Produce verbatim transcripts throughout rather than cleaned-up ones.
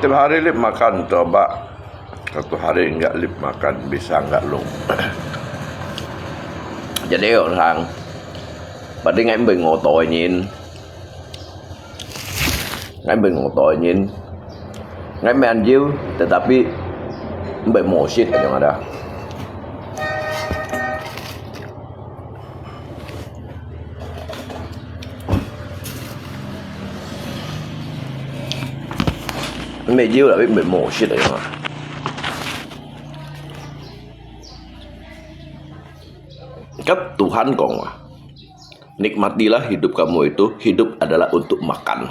Setiap hari Lip makan, coba. Satu hari enggak Lip makan, bisa enggak Long. Jadi orang, berarti ngai mbei ngotor nyin. Ngai mbei ngotor nyin. Ngai mbei anjiu, tetapi mbei mosit aja ada. Mbei jiu tapi mbei mosit aja. Kan Tuhan kong ah, nikmatilah hidup kamu itu, hidup adalah untuk makan.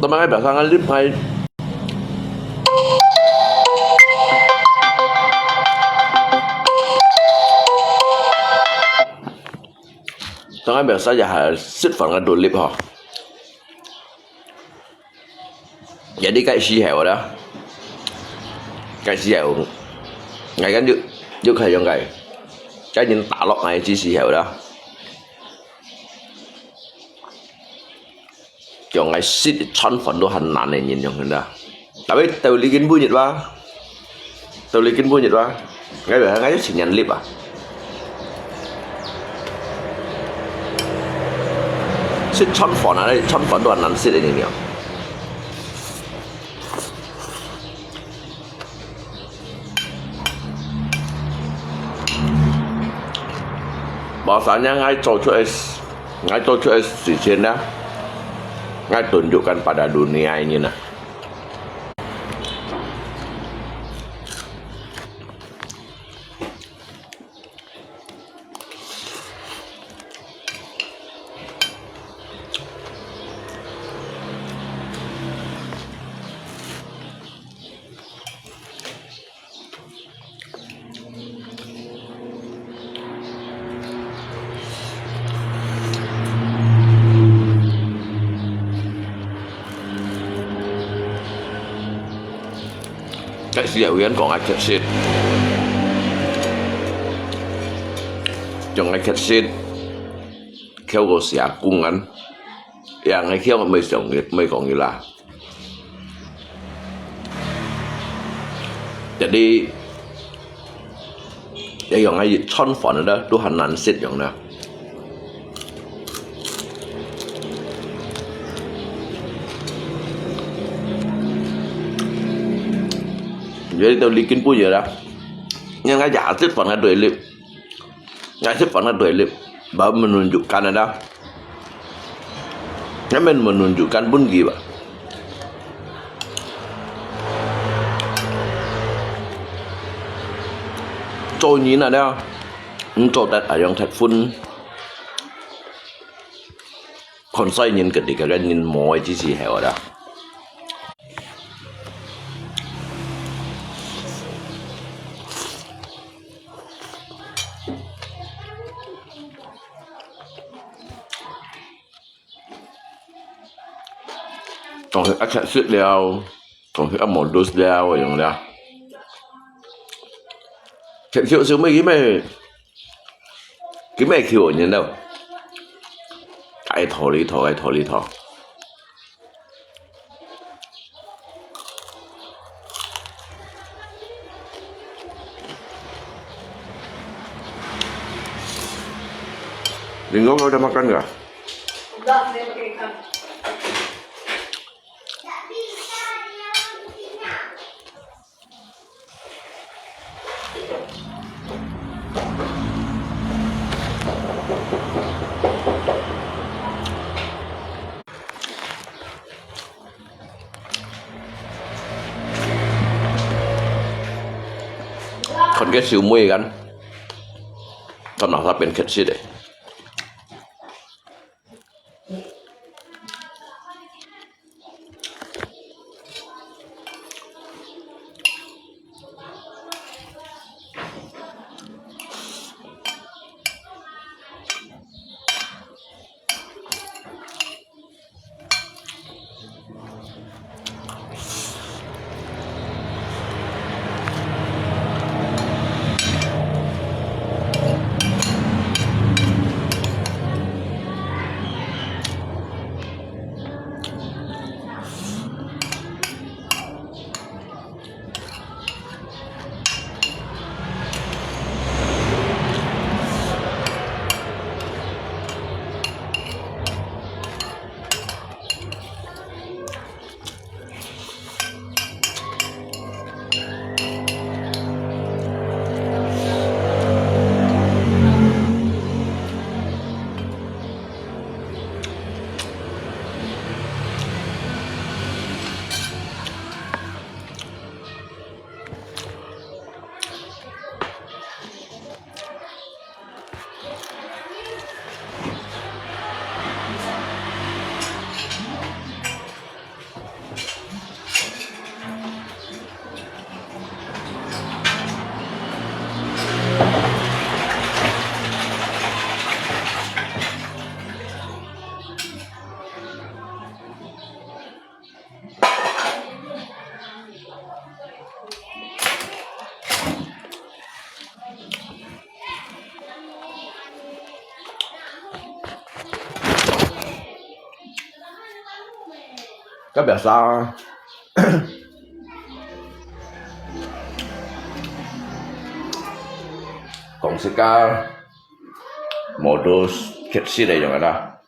當然biasa ya係食飯个獨立吼。Jadi該時候啦，該時候，𠊎跟住又開樣个，該人打落來个時候啦，將𠊎食餐飯都還難个人樣啦。Tapi到你今晡日哇，到你今晡日哇，𠊎話𠊎有情人力啊。食餐飯啊，餐飯都還難食个人樣。 Bahasanya ngai做出个，ngai做出个事情呢，ngai tunjukkan pada dunia ini nah. 該時有人講𠊎缺失，將𠊎缺失，叫我寫公安，也𠊎叫我沒想，沒講佢啦。 Jadi，一樣个一餐飯啦，都還難食樣啦。Jadi到你今晡日啦，人家也食飯个對立。 Ngai食飯个對立，bau menunjukkan ada. Ngai men menunjukkan pun kiwa. Cho nyi na ada, cho tat ayong tat phun. Kon sai nyin ketika kan nyin moi chi si heo ada. 當時一食了，當時一無lose了，用了。食少少咩？佢咩？佢咩叫人了？該拖哩拖，該拖哩拖。 Linggo kau udah makan nggak? Udah, saya pakai ikan. 看該小妹kan，看到那邊看去的。Ka biasa. 講實在，無都缺失个樣个啦。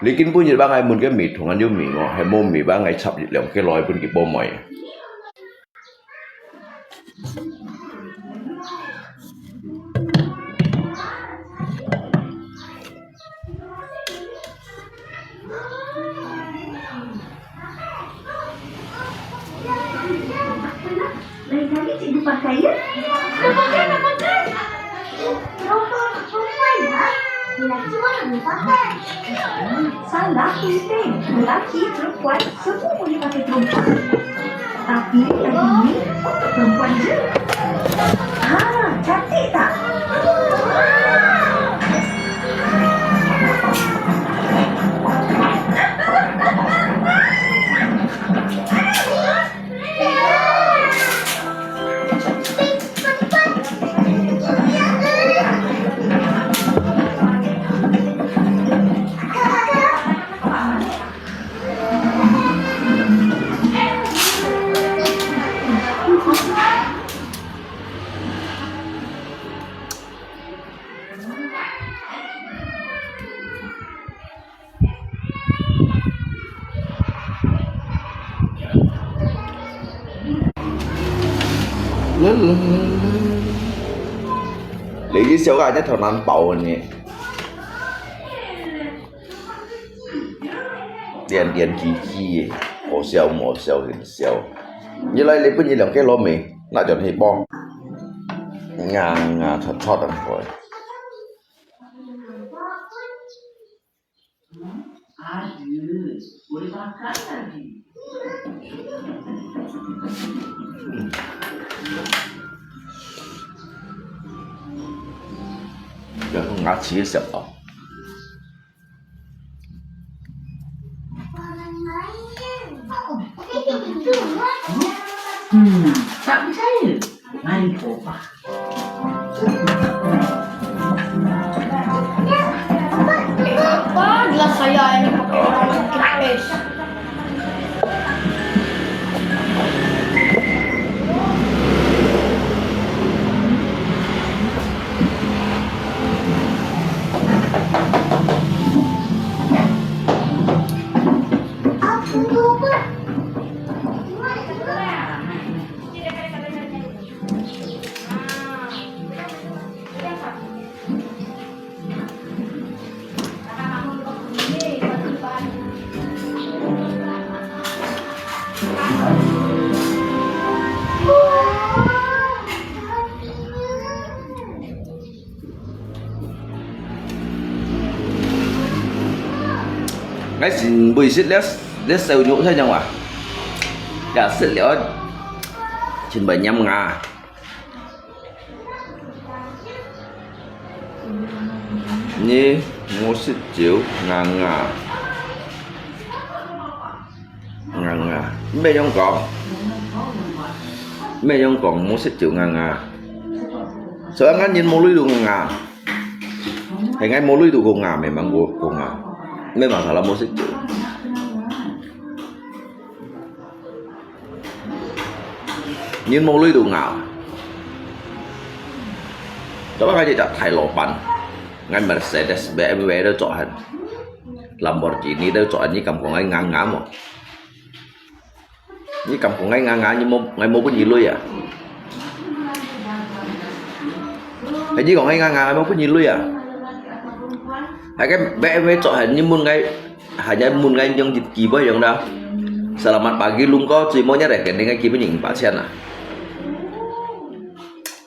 你今晡日幫𠊎燜个味同恁有味無？係無味，幫𠊎插一兩個落去分佢報味。 Lain kali cikgu pakai, ya. Nak makan, nak makan. Perempuan, perempuan, ya. Lelaki orang boleh pakai. Salah, Tintin. Lelaki, perempuan, semua boleh pakai perempuan. Tapi, yang ini untuk perempuan je. Ha, cantik tak?你這小孩，你頭腦飽呢？連連記記，好笑無笑，很笑。你來，你分佢兩個落味，拿轉去磅。牙牙戳戳等佢。 牙齒想哦。 Hmm, tak percaya. Mari cuba. Apa gelas saya ini pakai orang makin habis?𠊎先毋會食這，這燒肉係仰啊？也食了，先會黏牙。你無食酒，牙牙。 牙牙，毋係仰講，毋係仰講，無食酒牙牙。所以𠊎人無鐳都牙牙，係𠊎無鐳都過牙，memang過，過牙，毋係masalah無食酒。人無鐳都牙。Coba𠊎一隻大老闆，𠊎Mercedes、B M W都著還，Lamborghini都著還，你敢講𠊎牙牙無？ 你敢講𠊎牙牙，你無，𠊎無分你鐳啊？係你講𠊎牙牙，𠊎無分你鐳啊？係該B M W著還，你問𠊎，還要問𠊎用機會用啦。Selamat pagi，lungko，最尾你來肯定𠊎基本五百千啊。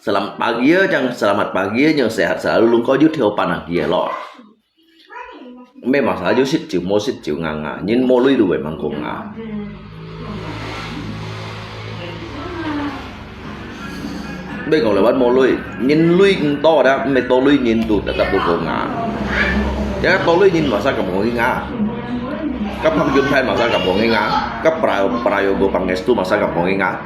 Selamat pagi啊，講selamat pagi啊，講sehat selalu，lungko又跳板啊，佢个咯。 Memang salah，有食酒無食酒牙牙，人無鐳都會memang過牙。毋係講了，𠊎無鐳，人鐳毋多啦，毋係多鐳人都tetap都過牙。Ya，多鐳人masa敢過牙？Ka Pang Yun Thai masa敢過牙？Ka Pra-，Prayogo Pangestu masa敢過牙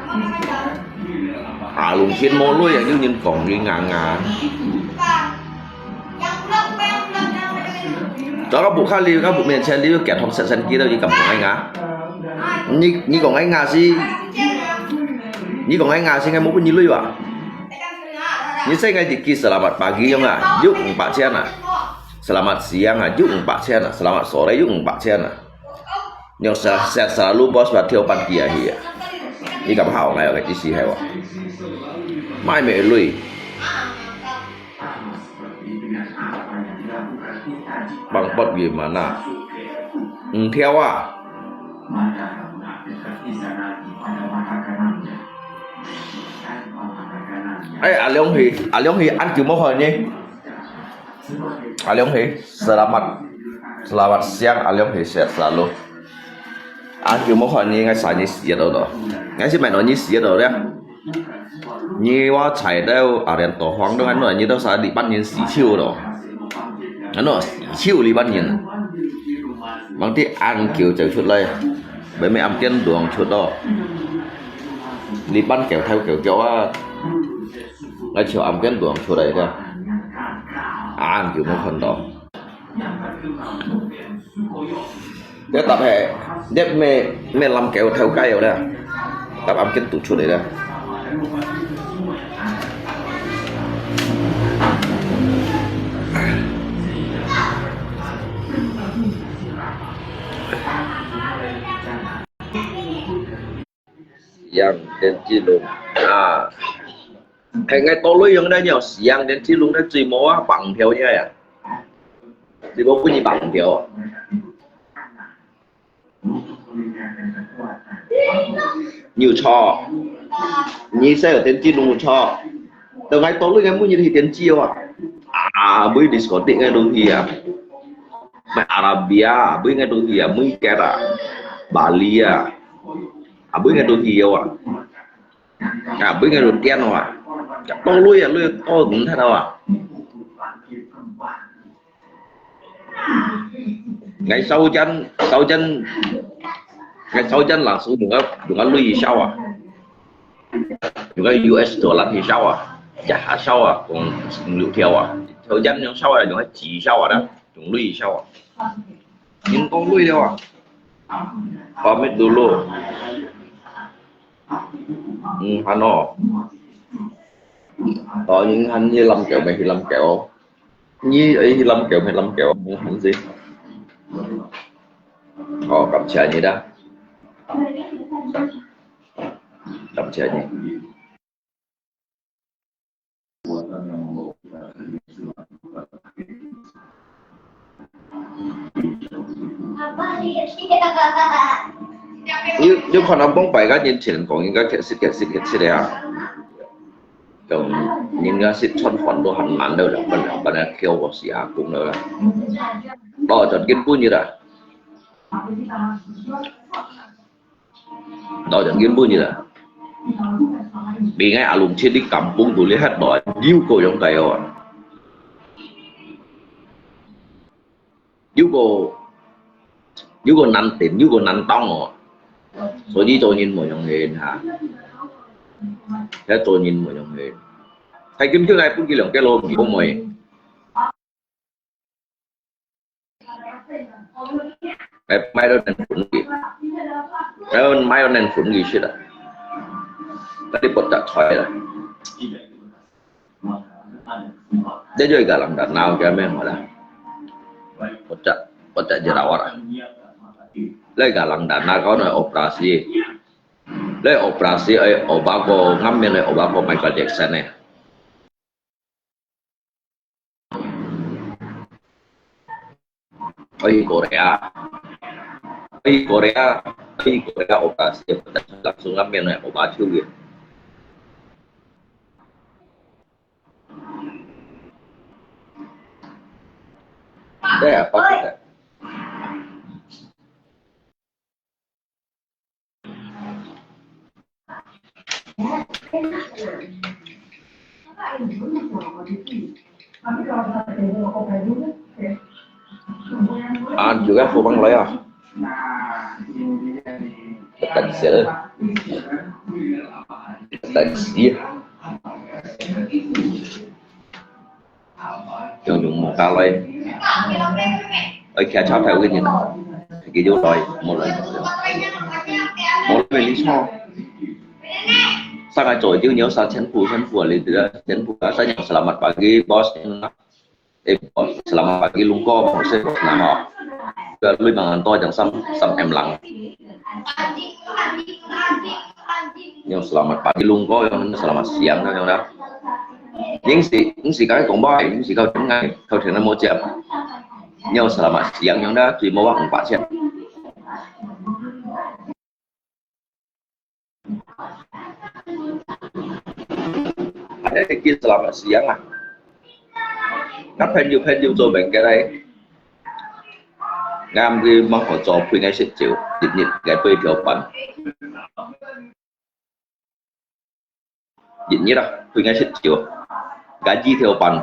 ？Alung Chin無鐳啊，有人講佢牙牙。 Coba buka liu，ka buka面前liu，佢同先生記得佢敢講啊？你，你講𠊎牙齒，你講𠊎牙齒，𠊎無分你鐳啊？你使𠊎日記selamat pagi樣啊，又五百千啊，selamat siang啊，又五百千啊，selamat sore又五百千啊。你用sehat selalu bos，把跳板机啊去啊？你敢好來个意思係無？買咩鐳？Bang Pot gimana？五條啊！哎，阿良去，阿良去，恁久無看你。阿良去，selamat，selamat siang，阿良去，sehat selalu。恁久無看你，𠊎想你死了都，𠊎是買到你死了都了。 你話踩到啊，連到黃都安到，你都啥禮拜日死臭咯？安到死臭禮拜日，望啲恁久走出來，明明暗間當出咯，禮拜九頭九腳啊，來朝暗間當出來个，恁久無看到。 這搭係，這咩，咩lâm kiểu頭街了咧，搭暗間突出來咧。Siang Denjilung啊，係𠊎到鐳樣咧，你有Siang Denjilung咧，最無啊，放票个呀。 你無分你放票。你有錯，你使有電子路有錯。到𠊎到鐳，𠊎每日去電子哦啊。啊，每diskotik𠊎都去啊。Mai Arabia，每𠊎都去啊，每間啊，Bali啊，啊，每𠊎都去哦啊。啊，每𠊎都點哦啊。到鐳啊，鐳到毋得哦啊。 𠊎sau錢，sau錢，𠊎sau錢langsung用个，用个鐳去sau啊，用个US dollar去sau啊，一下sau啊，講五六條啊，sau錢用sau啊，用个紙sau啊，用鐳去sau啊，用到鐳了啊。Pamit dulu。嗯，還哦。哦，你還你lâm kiểu，mày去lâm kiểu。 你，哎，去lâm kiểu，mày lâm kiểu，mày hẳn gì? Ồ, cảm謝你đã. Cảm謝你. Nếu, nếu còn ông bóng bài cá nhân thì còn những cái thiệt xịt, thiệt xịt, thiệt xịt đấy à. Dong人家食餐飯都還慢了，兩班兩班个叫我是阿公了啦。多少斤半日啊？多少斤半日啊？比𠊎阿龍去你kampung都你還多，六個樣个哦。 又過，又過難頂，又過難當哦。所以做人無容易哈。這做人無容易。係今朝𠊎分佢兩個老味好無？哎，買到能分佢，哎，買到能分佢食啊。該你不得菜啦。 Dia juga galang dana, kaya may wala. Pocak, pocak jerawat ah. Lai galang dana kau na operasi. Lai operasi ai oba ko ngamin ai oba ko Michael Jackson eh. Ôi Korea. Ôi Korea. Ôi Korea operasi langsung ngamin ai oba juga. Deh, apa kita? An juga hubang loya. Tansel. Tansi. Yung yung mukha loy. Ôi, kia chao thai win yun. Kaya yung loy, mo loy. 我都没理错。上海早就有三千步，千步啊，你知道，千步啊，saya selamat pagi bos. Eh, bos, selamat pagi lungko, bos, bos, nah, ho. Ke lui mangan to jang sam, sam em lang. Yang selamat pagi lungko, yang selamat siang, yang dah. Yang si, yang si kau kong bai, yang si kau dengar, kau dengar mau jam. Yang selamat siang, yang dah, tui mau wak empat siang. Ada sedikit selamat siang lah. Ngap 朋友朋友做朋友个嘞。Ngam ke mang ho cho pui ngai sit chiu, dit nit ngai pui thiau pan. Dit nit ah, pui ngai sit chiu. Gaji thiau pan.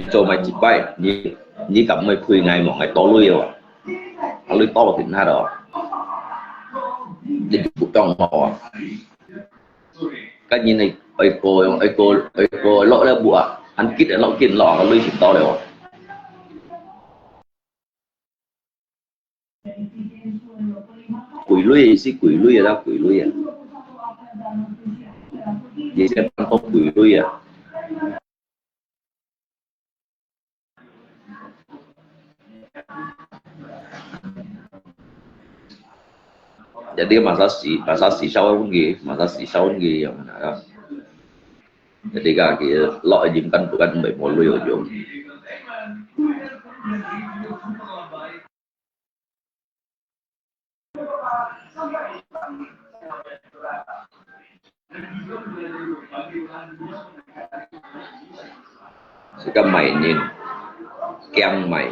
Cho mai jibai, ni, ni kam mai pui ngai mong ngai to lui wa. Lui to tin ha do. Dit bu tong ho wa. Cái nhìn này, ai cô, ai cô, ai cô lọ đó bụa, ăn kít lọ kín lọ, lui sit to leo. Quỷ lui, si quỷ lui à, quỷ lui à. Gì sẽ ăn có quỷ lui à. Jadi masa si, masa si sao pun gi, masa si sao pun gi yang mana. Jadi kaki lok jim kan bukan baik mau lui ujung. Sika mai nin, kiang mai.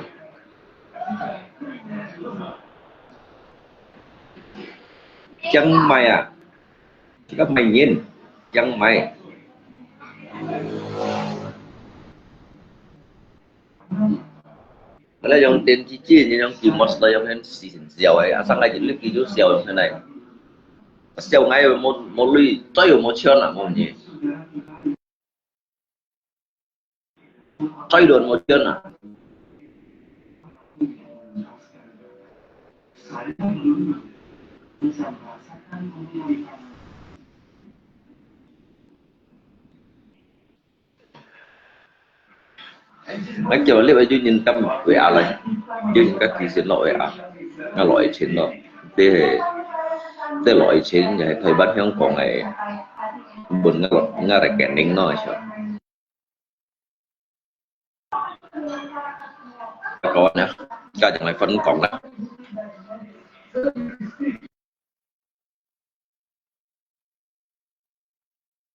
Kiang mai à, sika mai nin, kiang mai. Mana yang ten cici ni yang di mos la yang hen si sin siau ai, asal ngai jin lip itu siau yang hen ai. Siau ngai mo mo lui, zai yo mo chian ah mo ni. Zai don mo chian ah. Ngai kiau lip ai yu nyin tam wei a lai. Yu nyin ka ki sin lo wei a. Nga lo ai chin lo. Te he, te lo ai chin ya Thai ban hiong kong ai. Bun nga lo, nga re ken ning no ai sio. Ka ko na, ka jang lai fan kong na.